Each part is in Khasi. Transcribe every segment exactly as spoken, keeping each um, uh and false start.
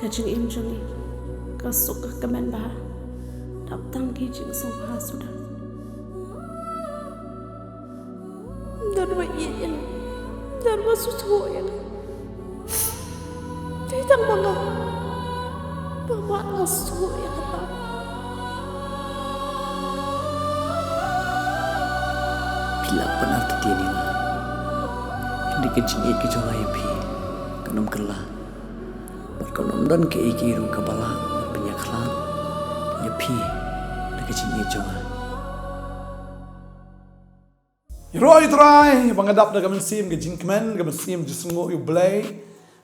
Ka jingim jong ngi ka suk ka kmen bha. Dap tang ki jingsngewbha suda. Don ba ïeit ïa nga, don ba sngewthuh ïa nga. Dei tang ma nga ba mad nga sngewthuh ïa kata. Phi lah ban artatien ïa nga. Hynrei ka jingïeit ka jong nga ïa phi kan ym kylla. Bad kan ym don kaei kaei ruh kaba lah ban pynïakhlad ïa phi da ka jingïeit jong nga. Ïaroh ïa U Trai ba nga dap da ka mynsiem ka jingkmen, ka mynsiem jingsngewnguh ïa U Blei,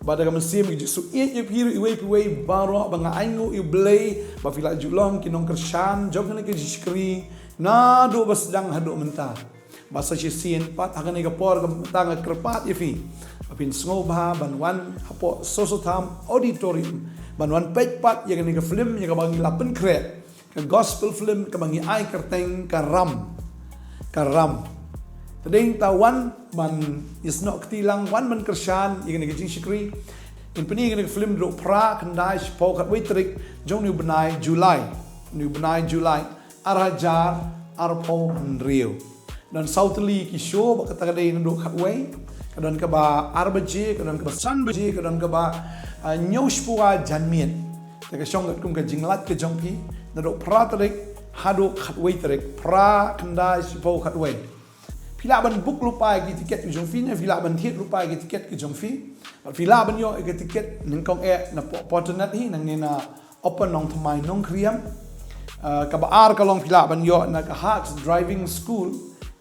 bad da ka mynsiem ka jingïeit ïa phi ruh iwei pa iwei baroh, ba nga ainguh ïa U Blei ba phi la ju long ki nongkyrshan jong kane ka jingshakri naduh ba sdang haduh mynta. Bad sa shisien pat ha kane ka por ka mynta nga kyrpad ïa phi ba phin sngewbha ban wan hapoh Soso Tham Auditorium ban wan peit pat ïa kane ka film ïa kaba ngi la pynkhreh, ka gospel film kaba ngi ai kyrteng Ka Ram. Ka Ram. Te dei ta wan ban ïasnoh kti lang, wan ban kyrshan ïa kane ka jingshakri. Ngin pyni ïa kane ka film naduh phra, khyndai, shiphew, khatwei tarik jong une u bnai July. Une u bnai July ar hajar arphew hynriew. Don saw tylli ki show, bad kata ka dei naduh khatwei, ka don kaba ar baje, ka don kaba san baje, ka don kaba, ah, hynñiew shiphew janmiet. Te ka shong katkum ka jinglait ka jong phi naduh phra tarik haduh khatwei tarik, phra, khyndai, shiphew, khatwei. Phi lah ban book lypa ïa ki tiket ki jong phi, ne phi lah ban thied lypa ïa ki tiket ki jong phi. Bad phi lah ban ïoh ïa ki tiket nyngkong eh napoh Porternet hi, nangne na Open Nongthymmai Nongkhriam. Ah, kaba ar ka long phi lah ban ïoh na ka Hearts Driving School,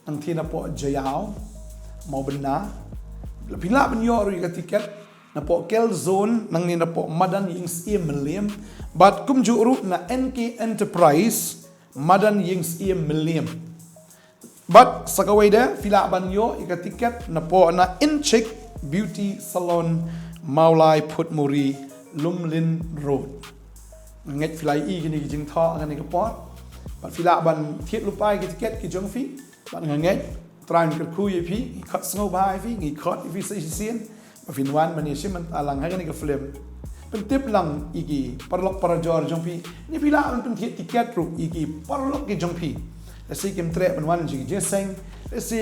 nangtei napoh Jaïaw, Mawbynna. Phi lah ban ïoh ruh ïa ka tiket napoh Kel Zone, nangne napoh Madan Ïingsyiem Mylliem. Bad kumjuh ruh na N K Enterprise, Madan Ïingsyiem Mylliem. Bad sa kawei de, phi lah ban ïoh ïa ka tiket napoh na Inchick Beauty Salon, Mawlai Phutmuri, Lumlin Road. Nga ngeit phi la ïohi kine ki jingthoh ha kane ka por. Bad phi lah ban thied lypa ïa ki tiket ki jong phi. Bad nga ngeit U Trai un kyrkhu ïa phi, ngi khot sngewbha ïa phi, ngi khot ïa phi sa shisien ba phin wan ban ïashim bynta lang ha kane ka film. Pyntip lang ïa ki paralok parajor jong phi. Ne phi lah ban pynthied tiket ruh ïa ki paralok ki jong phi. Lehse kim treh ban wan sha ki jingïaseng, lehse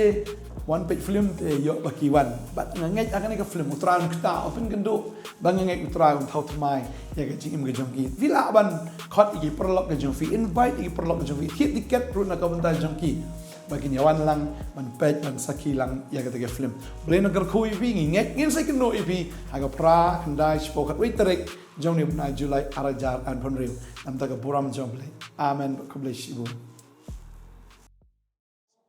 wan peit film te ïoh ba ki wan. Bad nga ngeit ha kane ka film U Trai un ktah, un pynkynduh, bad nga ngeit U Trai un thaw thymmai ïa ka jingim ka jong ki. Phi lah ban khot ïa ki paralok ki jong phi, invite ïa ki paralok ki jong phi, thied tiket ruh na ka bynta jong ki, ba kin ïa wan lang ban peit, ban sakhi lang ïa kata ka film. Blei un kyrkhu ïa phi, ngi ngeit ngin sa ïakynduh ïa phi ha ka phra, khyndai, shiphew, khatwei tarik jong une u bnai July ar hajar arphew hynriew. Namar ka burom jong U Blei. Amen. Bad khublei shibun.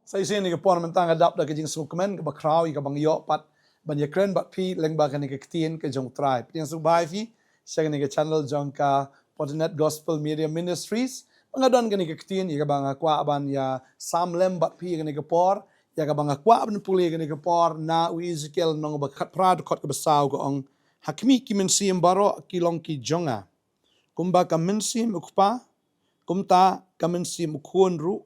Sa shisien ha kane ka por mynta nga dap da ka jingsngewkmen kaba khraw ïa kaba nga ïoh pat ban ïakren bad phi lyngba kane ka ktien ka jong U Trai. Pdiang sngewbha ïa phi sha kane ka channel jong ka Porternet Gospel Media Ministries. Ba nga don kane ka ktien ïa kaba nga kwah ban ïasam lem bad phi ha kane ka por, ïa kaba nga kwah ban pule ha kane ka por na u Ezekiel lynnong ba khatphra dkhot kaba saw, ka ong: Ha khmih, ki mynsiem baroh ki long ki jong nga. Kumba ka mynsiem u kpa, kumta ka mynsiem u khun ruh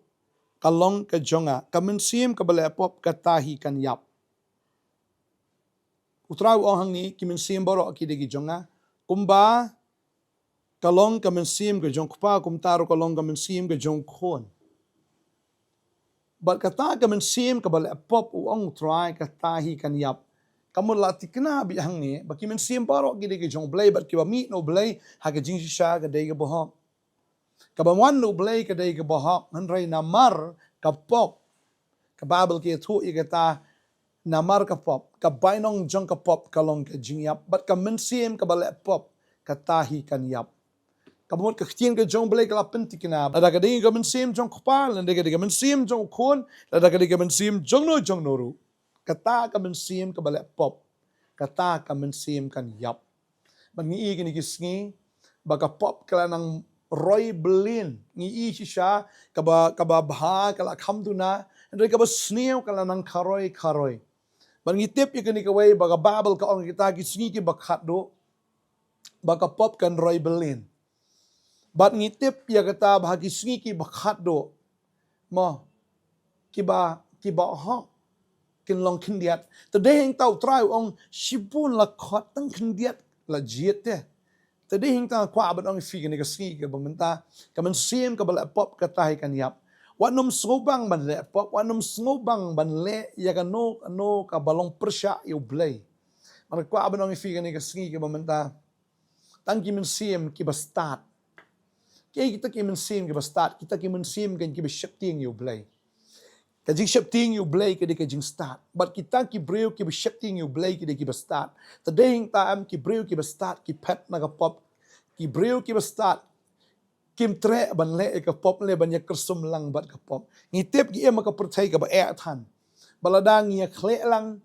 ka long ka jong nga. Ka mynsiem kaba leh pop, kata hi kan ïap. U Trai u ong hangne, ki mynsiem baroh ki dei ki jong nga. Kumba ka long ka mynsiem ka jong u kpa, kumta ruh ka long ka mynsiem ka jong u khun. Bad kata ka mynsiem kaba leh pop, u ong U Trai, kata hi kan ïap. Ka mut la thikna beit hangne ba ki mynsiem baroh ki dei ki jong U Blei, bad kiba mih na U Blei ha ka jingshisha ka dei kaba hok. Kaba wan na U Blei ka dei kaba hok, hynrei namar ka pop, ka Baibl ka ïathuh ïa kata, namar ka pop, ka bainong jong ka pop ka long ka jingïap, bad ka mynsiem kaba leh pop, kata hi kan ïap. Ka mut ka ktien ka jong U Blei ka la pynthikna, lada ka dei ka mynsiem jong u kpa, lada ka dei ka mynsiem jong u khun, lada ka dei ka mynsiem jongno jongno ruh, kata ka mynsiem kaba leh pop, kata ka mynsiem kan ïap. Bad ngi ïohi kine ki sngi ba ka pop ka la nang roi byllieng. Ngi ïohi shisha kaba, kaba bha ka la kham duna, hynrei kaba sniew ka la nang kharoi kharoi. Bad ngi tip ïa kane kawei ba ka Baibl ka ong kita ki sngi kiba khatduh ba ka pop kan roi byllieng. Bad ngi tip ïa kata ba ha ki sngi kiba khatduh, mo, kiba, kiba hok kin long khyndiat. Te dei hangta U Trai u ong shibun la khot tang khyndiat la jied te. Te dei hangta nga kwah ban ong ïa phi kane ka sngi kaba mynta, ka mynsiem kaba leh pop kata hi kan ïap. Wat nym sngewbang ban leh pop, wat nym sngewbang ban leh ïa kano kano kaba long pyrshah ïa U Blei. Bad nga kwah ban ong ïa phi kane ka sngi kaba mynta, tang ki mynsiem kiba stad. Kiei kita ki mynsiem kiba stad? Kita ki mynsiem kan kiba sheptieng ïa U Blei. Ka jingsheptieng ïa U Blei ka dei ka jingstad. Bad kita ki briew kiba sheptieng ïa U Blei ki dei kiba stad. Te dei hangta em, ki briew kiba stad ki phet na ka pop. Ki briew kiba stad kim treh ban leh ïa ka pop, leh ban ïa kyrsum lang bad ka pop. Ngi tip ngi im ha ka pyrthei kaba eh than. Bad lada ngi ïa khleh lang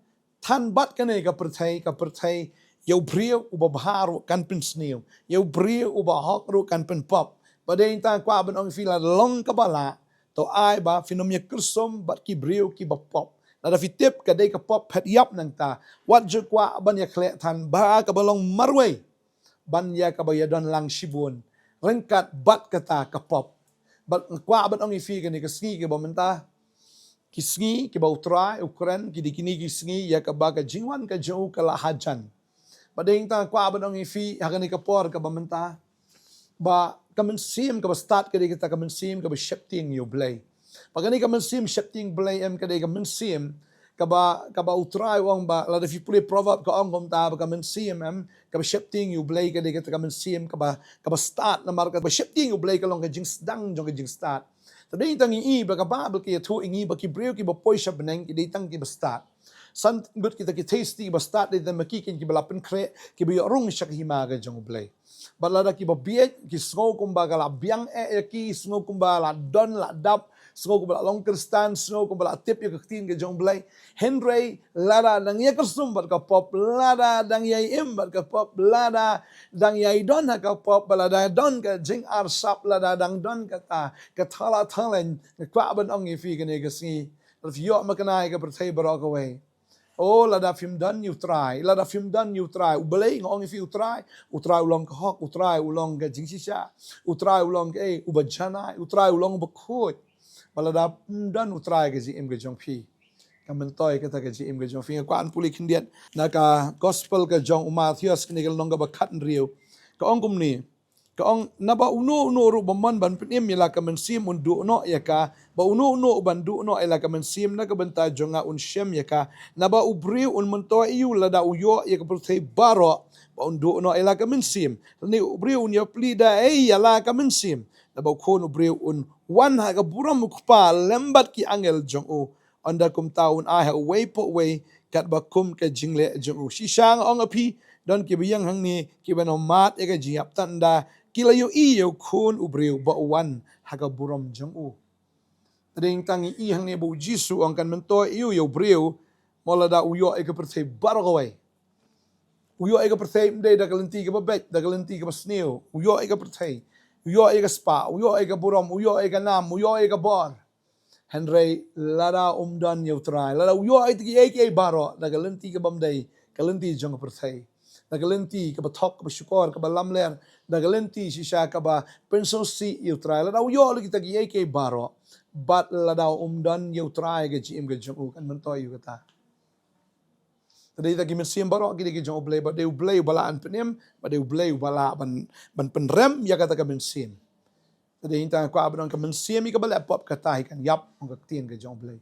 than bad kane ka pyrthei, ka pyrthei ïa u briew uba bha ruh kan pynsniew, ïa u briew uba hok ruh kan pynpop. Bad dei hangta nga kwah ban ong ïa phi, lada long kaba lah, to ai ba phin ym ïa kyrsum bad ki briew kiba pop. Lada phi tip ka dei ka pop phet ïap nangta, wat ju kwah ban ïa khleh than, ba kaba long marwei ban ïa kaba ïa don lang shibun ryngkat bad kata ka pop. Bad nga kwah ban ong ïa phi kane ka sngi kaba mynta, ki sngi kiba U Trai u kren, ki dei kine ki sngi ïa kaba ka jingwan ka jong U ka la hajan. Bad dei hangta nga kwah ban ong ïa phi ha kane ka por kaba mynta, ba ka mynsiem kaba stad ka dei kata ka mynsiem kaba sheptieng ïa U Blei. Bad kane ka mynsiem sheptieng Blei em, ka dei ka mynsiem kaba, kaba U Trai u ong ba, lada phi pule Proverb ka ong kumta, ba ka mynsiem em kaba sheptieng ïa U Blei ka dei kata ka mynsiem kaba, kaba stad, namar kaba sheptieng ïa U Blei ka long ka jingsdang jong ka jingstad. Te dei tang ngi i ba ka Baibl ka ïathuh ïa ngi ba ki briew kiba poi sha bneng ki dei tang kiba stad. San ngut kita ki thirsty kiba stad, dei tang ma ki kin kiba la pynkhreh, kiba ïoh rung sha ka hima ka jong U Blei. Bad lada kiba bieit ki sngew kumba ka la biang eh ïa ki, sngew kumba la don la dap, sngew kumba la long Khristan, sngew kumba la tip ïa ka ktien ka jong U Blei. Hynrei lada dang ïa kyrsum bad ka pop, lada dang ïa im bad ka pop, lada dang ïa don ha ka pop, lada don ka jingarsap, lada dang don kata ka thala thalaiñ, nga kwah ban ong ïa phi kane ka sngi, lada phi ïoh makna ïa ka pyrthei baroh kawei. O, lada phim don ïa U Trai, lada phim don ïa U Trai, U Blei, nga ong ïa phi, U Trai, U Trai u long ka hok, U Trai u long ka jingshisha, U Trai u long ka, eh, uba janai, U Trai u long uba khuid. Bad lada phim don U Trai ha ka jingim ka jong phi, ka myntoi kata ka jingim ka jong phi. Nga kwah ban pule khyndiat na ka gospel ka jong u Mathaios, kane ka lynnong kaba khathynriew. Ka ong kumne, ka ong, naba uno uno ruh ba mon ban pynim ïa la ka mynsiem un duh noh ïa ka, bad uno uno uban duh noh ïa la ka mynsiem na ka bynta jong nga un shem ïa ka. Naba u briew un myntoi aïu lada u ïoh ïa ka pyrthei baroh, bad un duh noh ïa la ka mynsiem? Lane u briew un ïapli da ei ïa la ka mynsiem? Naba u Khun u briew un wan ha ka burom u Kpa lem bad ki angel jong u. Ynda kumta un ai ha uwei pa uwei katba kum ka jingleh jong u. Shisha nga ong ïa phi, don kiba ïeng hangne kiban ym mad ïa ka jingïap, tang ynda ki la ïohi ïa u Khun u briew ba u wan ha ka burom jong u. Te dei tang ngi i hangne ba U Jisu u ong kan myntoi aïu ïa u briew, mo lada u ïoh ïa ka pyrthei baroh kawei. U ïoh ïa ka pyrthei ym dei da ka lynti kaba beit, da ka lynti kaba sniew. U ïoh ïa ka pyrthei, u ïoh ïa ka spah, u ïoh ïa ka burom, u ïoh ïa ka nam, u ïoh ïa ka bor. Hynrei lada um don ïa U Trai, lada u ïoh ïa kiei kiei baroh da ka lynti kaba ym dei, ka lynti jong ka pyrthei, da ka lynti kaba thok, kaba shukor, kaba lamler, da ka lynti shisha kaba pynsngewsih ïa U Trai, lada u ïoh ïa kita kiei kiei baroh, bad lada um don ïa U Trai ha ka jingim ka jong u, kan myntoi aïu kata? Te dei kita ki mynsiem baroh ki dei ki jong U Blei, bad dei U Blei uba lah ban pynim, bad dei U Blei uba lah ban, ban pynrem ïa kata ka mynsiem. Te dei hangta nga kwah ban ong, ka mynsiem ïa kaba leh pop kata hi kan ïap, ong ka ktien ka jong U Blei.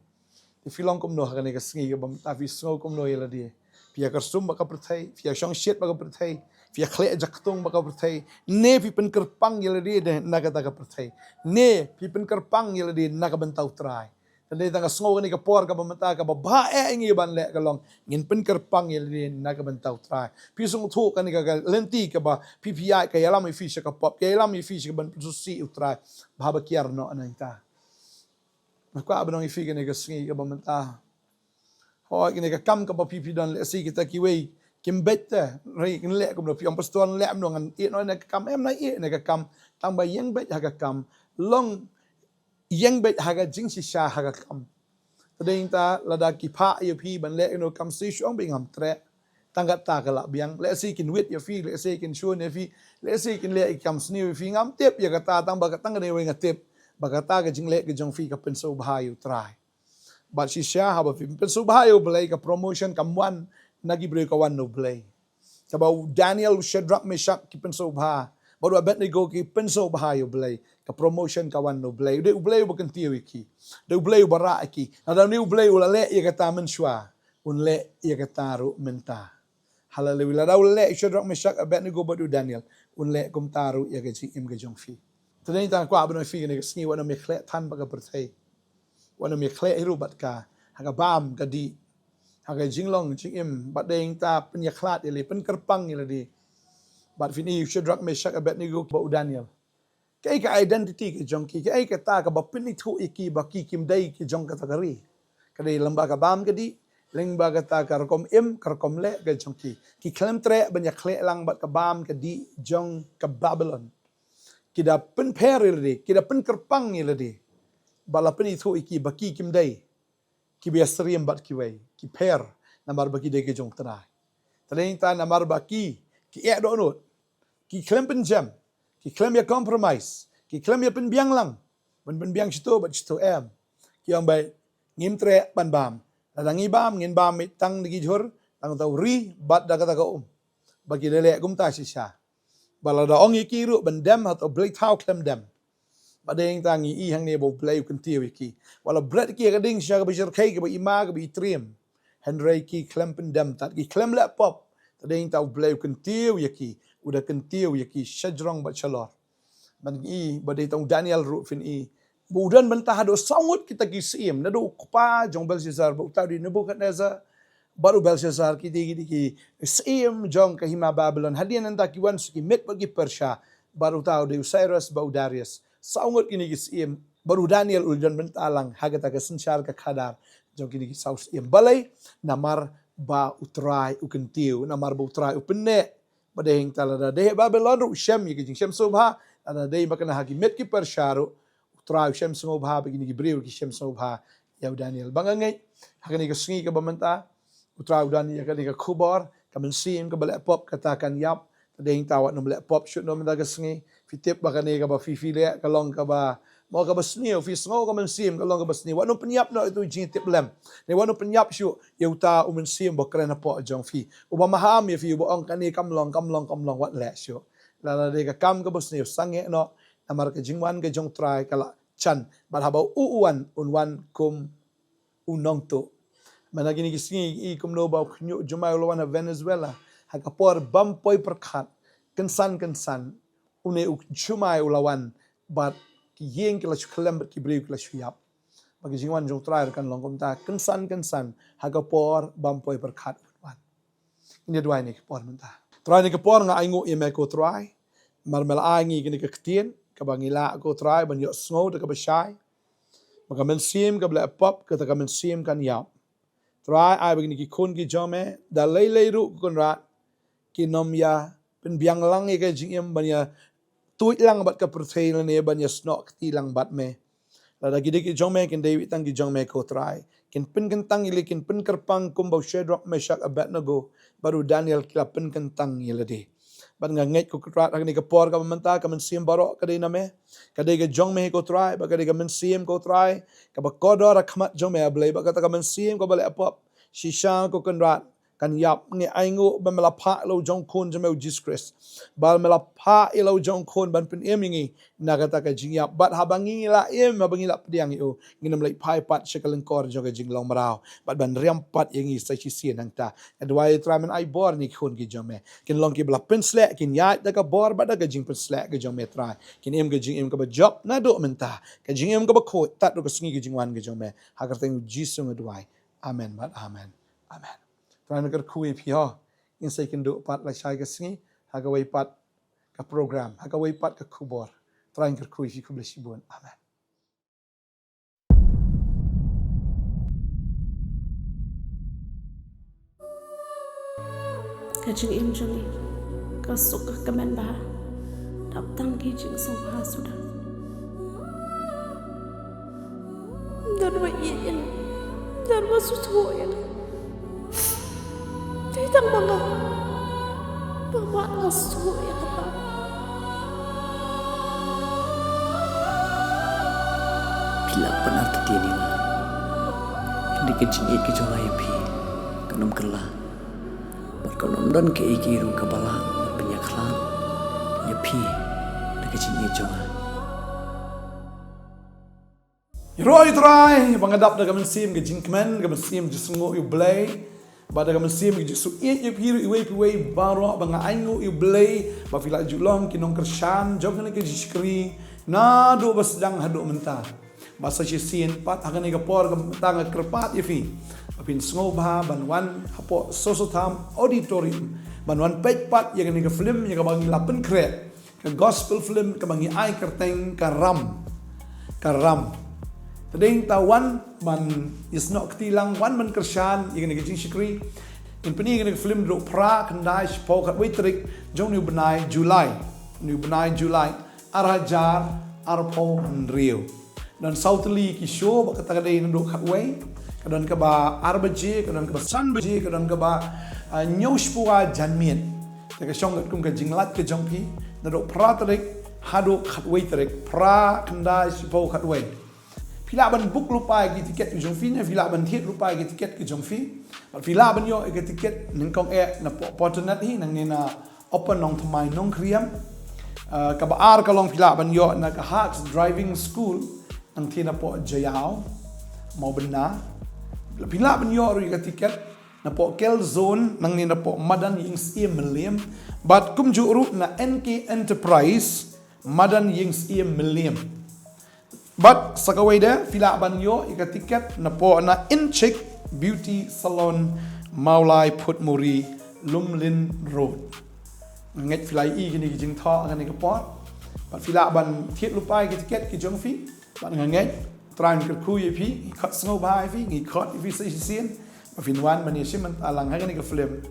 Te phi long kumno ha kane ka sngi kaba mynta, phi sngew kumno ïa lade? Phi ïa kyrsum bad ka pyrthei, phi ïa shongshit bad ka pyrthei, phi ïa khleh jaktung bad ka pyrthei, ne phi pynkyrpang ïa lade na kata ka pyrthei, ne phi pynkyrpang ïa lade na ka bynta U Trai? Te dei tang nga sngew kane ka por kaba mynta kaba bha eh ïa ngi ban leh ka long ngin pynkyrpang ïa lade na ka bynta U Trai. Phi sngewthuh kane ka, ka lynti kaba phi, phi ïaid ka ïalam ïa phi sha ka pop, ka ïalam ïa phi sha kaban pynsngewsih U Trai. Bha ba kiar noh nangta. Nga kwah ban ong ïa phi kane ka sngi kaba mynta, hooid, kane ka kam kaba phi, phi don, lehse kita kiwei kim beit te, hynrei kin leh kumno? Phi ong, pastor, leh kumno? Ngan ïeh noh na ka kam. Em, nai ïeh na ka kam, tang ba ïeng beit ha ka kam. Long ïeng beit ha ka jingshisha ha ka kam. Te dei hangta lada ki phah ïa phi ban leh ïa kano ka kam, shu ong beit, ngam treh. Tang kata ka lah biang. Lehse kin wit ïa phi, lehse kin shun ïa phi, lehse kin leh ïa ki kam sniew ïa phi, ngam tip ïa kata, tang ba ka, tang kane kawei nga tip, ba kata ka jingleh ka jong phi ka pynsngewbha ïa U Trai. Bad shisha haba phi pynsngewbha ïa U Blei, ka promotion kam wan na ki briew, ka wan na U Blei. Kaba u Daniel, u Shadrach, Meshach ki pynsngewbha, bad u Abednego ki pynsngewbha ïa u Blei, ka promotion ka wan na u Blei. U dei u Blei uba kyntiew ïa ki. U dei u Blei uba rah ïa ki. Lada une u Blei u la leh ïa kata mynshuwa, un leh ïa kata ruh mynta. Haleluia. Lada u leh ïa u Shadrach, Meshach, Abednego bad u Daniel, un leh kumta ruh ïa ka jingim ka jong phi. Te dei tang kwah ban ong ïa phi kane ka sngi, wat nym ïa khleh than bad ka pyrthei. Wat nym ïa khleh hi ruh bad ka, ha ka bam ka dih, ha ka jinglong jingim, bad dei tang pynïakhlad ïa lade, pynkyrpang ïa lade. Bad phin ïohi u Shadrach, Meshach, Abednego bad u Daniel, kaei ka identity ka jong ki, kaei kata kaba pynithuh ïa ki ba ki kim dei ki jong kata ka ri. Ka dei lyngba ka bam ka dih, lyngba kata ka rukom im, ka rukom leh ka jong ki. Ki khlem treh ban ïakhleh lang bad ka bam ka dih jong ka Babilon. Ki da pynpher ïa lade, ki da pynkyrpang ïa lade, ba la pynithuh ïa ki ba ki kim dei kiba ïasyriem bad kiwei, ki pher, namar ba ki dei ki jong U Trai. Te dei tang namar ba ki, ki ïeh dohnud, ki khlem pynjem, ki khlem ïa compromise, ki khlem ïa pynbiang lang, ban pynbiang shito bad shito, em. Ki ong ba ngim treh ban bam. Lada ngi bam, ngin bam tang da ki jhur, tang da u ri bad da kata ka um. Ba ki leh kumta shisha. Ba lada ong ïa ki ruh ban dem, hato blei thaw khlem dem. Bad dei tang ngi ïohi hangne ba u Blei u kyntiew ïa ki. Wat la bret ïa ki ha ka ding shisha kaba shyrkhei, kaba i ma, kaba i triem, hynrei ki khlem pyndem tad, ki khlem leh pop. Te dei tang u Blei u kyntiew ïa ki, u da kyntiew ïa ki shajrong bad shalor. Ban ngi ïohi ba dei tang u Daniel ruh, phin ïohi ba u don bynta haduh saw ngut kita ki syiem, naduh u kpa jong u Belshassar, bad uta u dei u Nebuchadnezzar, bad u Belshassar, ki dei, ki dei ki syiem jong ka hima Babilon. Hadien nangta ki wan sa ki Med bad ki Persia, bad uta u dei u Cyrus bad u Darius. Saw ngut kine ki syiem, bad u Daniel u don bynta lang ha kata ka synshar ka khadar jong kine ki saw syiem. Balei? Namar ba U Trai u kyntiew, namar ba U Trai u pynneh. Bad dei tang lada dei ha Babilon ruh u shem ïa ki jingshem sngewbha, lada dei ba kane ha ki Med ki Persia ruh, U Trai u shem sngewbha, ba kine ki briew ki shem sngewbha ïa u Daniel. Ba nga ngeit ha kane ka sngi kaba mynta, U Trai u don ïa kane ka khubor, ka mynsiem kaba leh pop kata kan ïap. Te dei tang wat nym leh pop shuh noh mynta ka sngi. Phi tip ba kane kaba phi, phi leh ka long kaba, mo, kaba sniew, phi sngew ka mynsiem ka long kaba sniew. Wat nym pynïap noh ïa uto u jingtiplem, ne wat nym pynïap shuh ïa uta u mynsiem ba kren hapoh jong phi, uba maham ïa phi, uba ong kane kam long, kam long, kam long, wat leh shuh. Lada dei ka kam kaba sniew, sangeh noh, namar ka jingwan ka jong U Trai ka la jan, bad haba u, u wan, un wan kum u nongtuh. Mynta kine ki sngi, i kumno ba u khñiuh jumai u la wan ha Venezuela, ha ka por bym poi pyrkhat, kynsan kynsan, une u jumai u la wan, bad ki ïing ki la shu khlem, bad ki briew ki la shu ïap. Bad ka jingwan jong U Trai ruh kan long kumta, kynsan kynsan, ha ka por bym poi pyrkhat un wan. Ngin ïa duwai ha kane ka por mynta. Trai, ha kane ka por nga ainguh ïa me ko Trai, namar me la ai ïa ngi kane ka ktien, kaba ngi lah ko Trai ban ïohsngew da kaba shai. Ba ka mynsiem kaba leh pop, kata ka mynsiem kan ïap. Trai, ai ba kine ki khun ki jong me, da lei lei ruh ko Kynrad, kin ym ïa pynbiang lang ïa ka jingim ban ïa tuid lang bad ka pyrthei lane ban ïa snoh kti lang bad me. Lada ki dei ki jong me, kin dei tang ki jong me ko Trai. Kin pynkyntang ïa lade, kin pynkyrpang kumba u Shadrach, Meshach, Abednego bad u Daniel ki la pynkyntang ïa lade. Bad nga ngeit ko Kynrad, ha kane ka por kaba mynta, ka mynsiem baroh ka dei na me. Ka dei ka jong me ko Trai, bad ka dei ka mynsiem ko Trai, kaba kordor ha khmat jong me, A Blei, bad kata ka mynsiem kaba leh pop, shisha ko Kynrad, kan ïap. Ngi ainguh ba me la phah ïa la u jong u Khun jong me u Jisu Khrist, ba me la phah ïa la u jong u Khun ban pynim ïa ngi na kata ka jingïap. Bad haba ngi la im, haba ngi la pdiang ïa u, ngin ym leit phai pat sha ka lyngkor jong ka jinglong mraw, bad ban riam pat ïa ngi sa shisien hangta. Nga duwai Trai, men ai bor ïa ki khun ki jong me, kin long kiba la pynsleh, kin ïaid da ka bor bad da ka jingpynsleh ka jong me Trai. Kin im ka jingim kaba jop naduh mynta, ka jingim kaba khuid tad haduh ka sngi ka jingwan ka jong me. Ha ka kyrteng u Jisu nga duwai. Amen bad amen. Amen. Trai un kyrkhu ïa phi ho. Ngin sa ïakynduh pat lashai ka sngi ha kawei pat ka program, ha kawei pat ka khubor. Trai un kyrkhu ïa phi, khublei shibun. Amen. Ka jingim jong ngi ka suk ka kmen bha, dap tang ki jingsngewbha suda. Don ba ïeit ïa nga, don ba sngewthuh ïa nga. Dei tang ma nga ba mad nga sngewthuh ïa kata. Phi lah ban artatien ïa nga, hynrei ka jingïeit ka jong nga ïa phi kan ym kylla. Bad kan ym don kaei kaei ruh kaba lah ban pynïakhlad ïa phi da ka jingïeit jong nga. Ïaroh ïa U Trai ba nga dap da ka mynsiem ka jingkmen, ka mynsiem jingsngewnguh ïa U Blei, bad da ka mynsiem ka jingïeit ïa phi ruh iwei pa iwei baroh, ba nga ainguh ïa U Blei ba phi la ju long ki nongkyrshan jong kane ka jingshakri naduh ba sdang haduh mynta. Bad sa shisien pat ha kane ka por ka mynta nga kyrpad ïa phi ba phin sngewbha ban wan hapoh Sosotham Auditorium ban wan peit pat ïa kane ka film ïa kaba ngi la pynkhreh, ka gospel film kaba ngi ai kyrteng Ka Ram. Ka Ram. Te dei ta wan ban ïasnoh kti lang, wan ban kyrshan ïa kane ka jingshakri. Ngin pyni ïa kane ka film naduh phra, khyndai, shiphew, khatwei tarik jong une u bnai July. Une u bnai July ar hajar arphew hynriew. Don saw tylli ki show, ba kata ka dei naduh khatwei, ka don kaba ar baje, ka don kaba san baje, ka don kaba, ah, hynñiew shiphew janmiet. Te ka shong katkum ka jinglait ka jong phi naduh phra tarik haduh khatwei tarik, phra, khyndai, shiphew, khatwei. Phi lah ban book lypa ïa ki tiket ki jong phi, ne phi lah ban thied lypa ïa ki tiket ki jong phi. Bad phi lah ban ïoh ïa ki tiket nyngkong eh napoh Porternet hi, nangne na Open Nongthymmai Nongkriem. Ah, kaba ar ka long phi lah ban ïoh na ka Hacks Driving School, nangtei napoh Jaïaw, Mawbynna. Phi lah ban ïoh ruh ïa ka tiket napoh Kel Zone, nangne napoh Madan Ïingsyiem Mylliem. Bad kumjuh ruh na N K Enterprise, Madan Ïingsyiem Mylliem. Bad sa kawei de, phi lah ban ïoh ïa ka tiket napoh na Inchick Beauty Salon, Mawlai Phutmuri, Lumlin Road. Nga ngeit phi la ïohi kine ki jingthoh ha kane ka por. Bad phi lah ban thied lypa ïa ki tiket ki jong phi. Bad nga ngeit U Trai un kyrkhu ïa phi, ngi khot sngewbha ïa phi, ngi khot ïa phi sa shisien ba phin wan ban ïashim bynta lang ha kane ka film.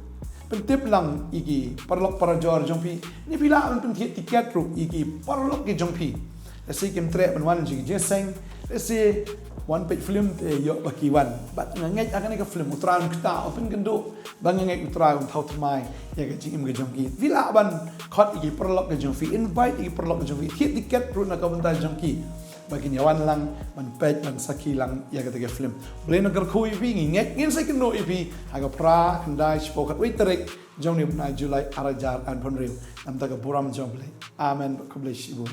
Pyntip lang ïa ki paralok parajor jong phi, ne phi lah ban pynthied tiket ruh ïa ki paralok ki jong phi. Lehse kim treh ban wan sha ki jingïaseng, lehse wan peit film te ïoh ba ki wan. Bad nga ngeit ha kane ka film U Trai un ktah, un pynkynduh, bad nga ngeit U Trai un thaw thymmai ïa ka jingim ka jong ki. Phi lah ban khot ïa ki paralok ki jong phi, invite ïa ki paralok ki jong phi, thied tiket ruh na ka bynta jong ki, ba kin ïawan lang ban peit, ban sakhi lang ïa kata ka film. U Blei un kyrkhu ïa phi, ngi ngeit ngin sa ïakynduh ïa phi ha ka phra, khyndai, shiphew, khatwei tarik jong une u bnai July ar hajar arphew hynriew. Namar ka burom jong U Blei. Amen. Khublei shibun.